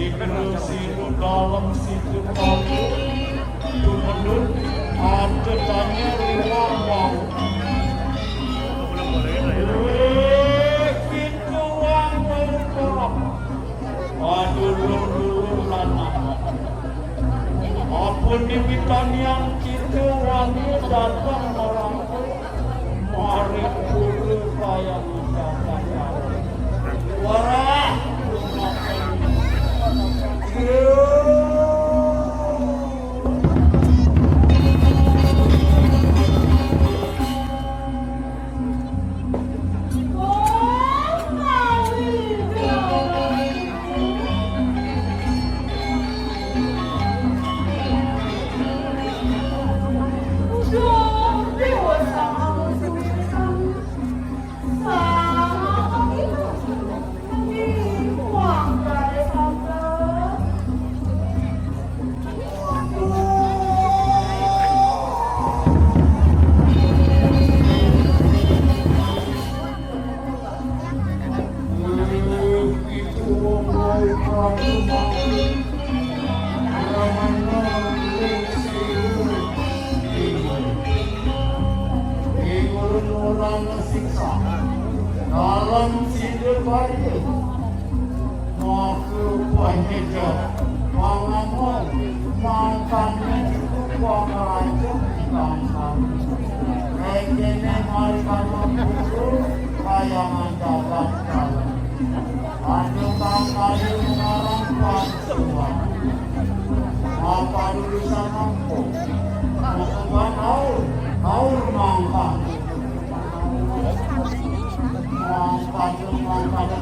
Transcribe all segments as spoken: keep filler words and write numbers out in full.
Sinu dalem sinu kamu, tumenun ada tanya lima wau. Wih, pintu wau kolok. Aduh, dulu, dulu, lanang. Ampun dimitaniang kita wani datang marang. Mari kudu kaya ucapan. Wah. Dalem sida bayi. Maka panyejak pangamong mangkane cukup wangaraja di kampung. Engkene mari kampung kudu kayangan jagat dalem. Ada kang kaya mengarang pansuan. Apa lulusan kampung? Bukan aur, aur mangkang. Mangkang, mangkang.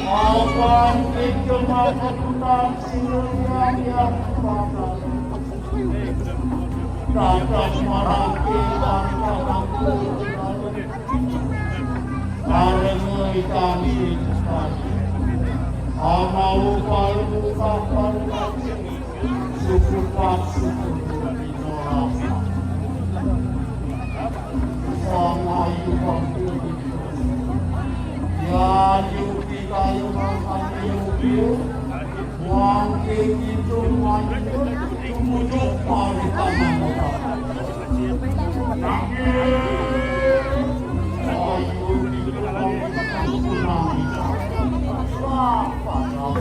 Awan itu maka tukang siluman yang bakal. Dapat marake bangsa kampung. Karena ikan itu tadi. Ana upaya buka parukan. Suku Pak, suku Pak, Sang Ayu Bangku. Ya, Yuki kayu makan Yuki. Wangke itu maju, tumujuk parikan anggota. Ayu di dalam kunang. Siapa yang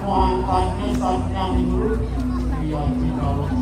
mengangkatnya saat yang dulu? Dia di dalam.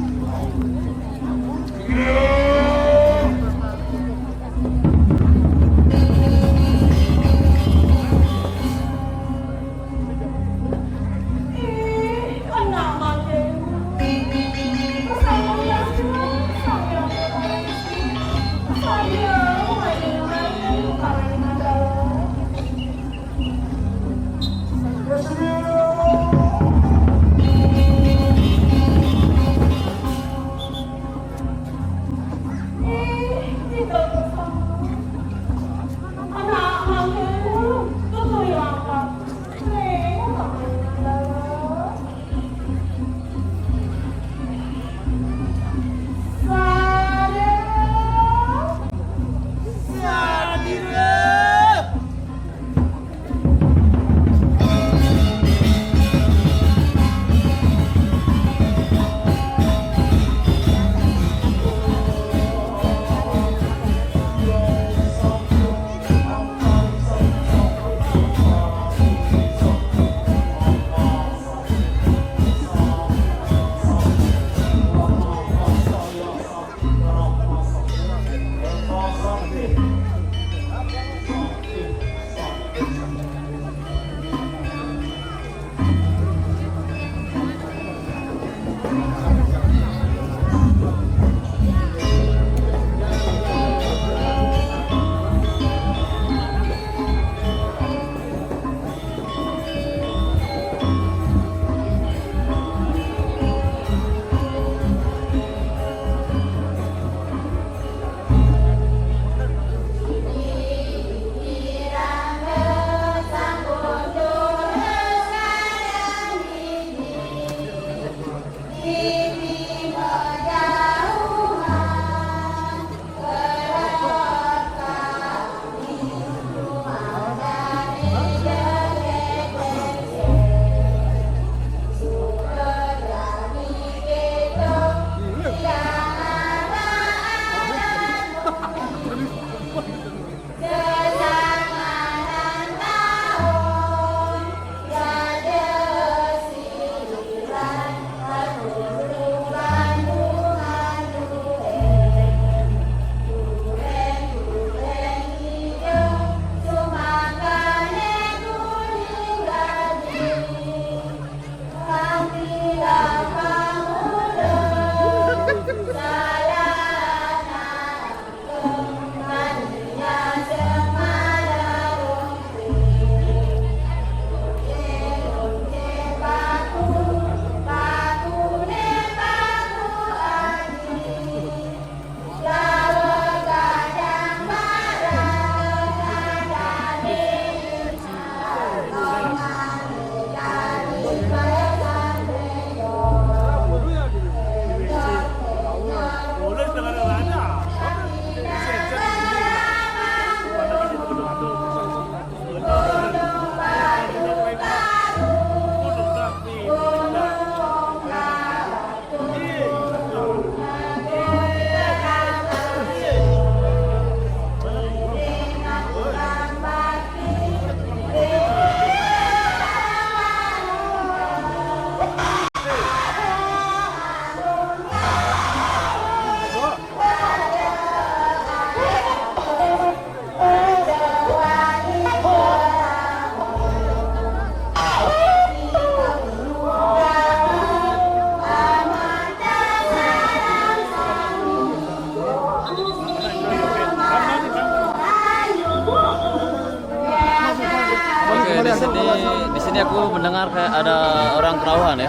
Di sini, di sini aku mendengar kayak ada orang kerauhan ya.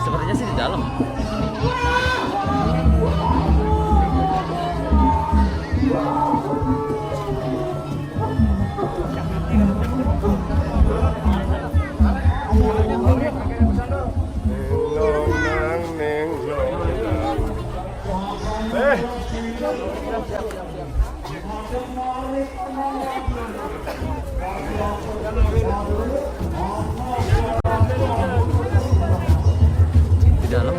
Sepertinya sih di dalam. Di dalam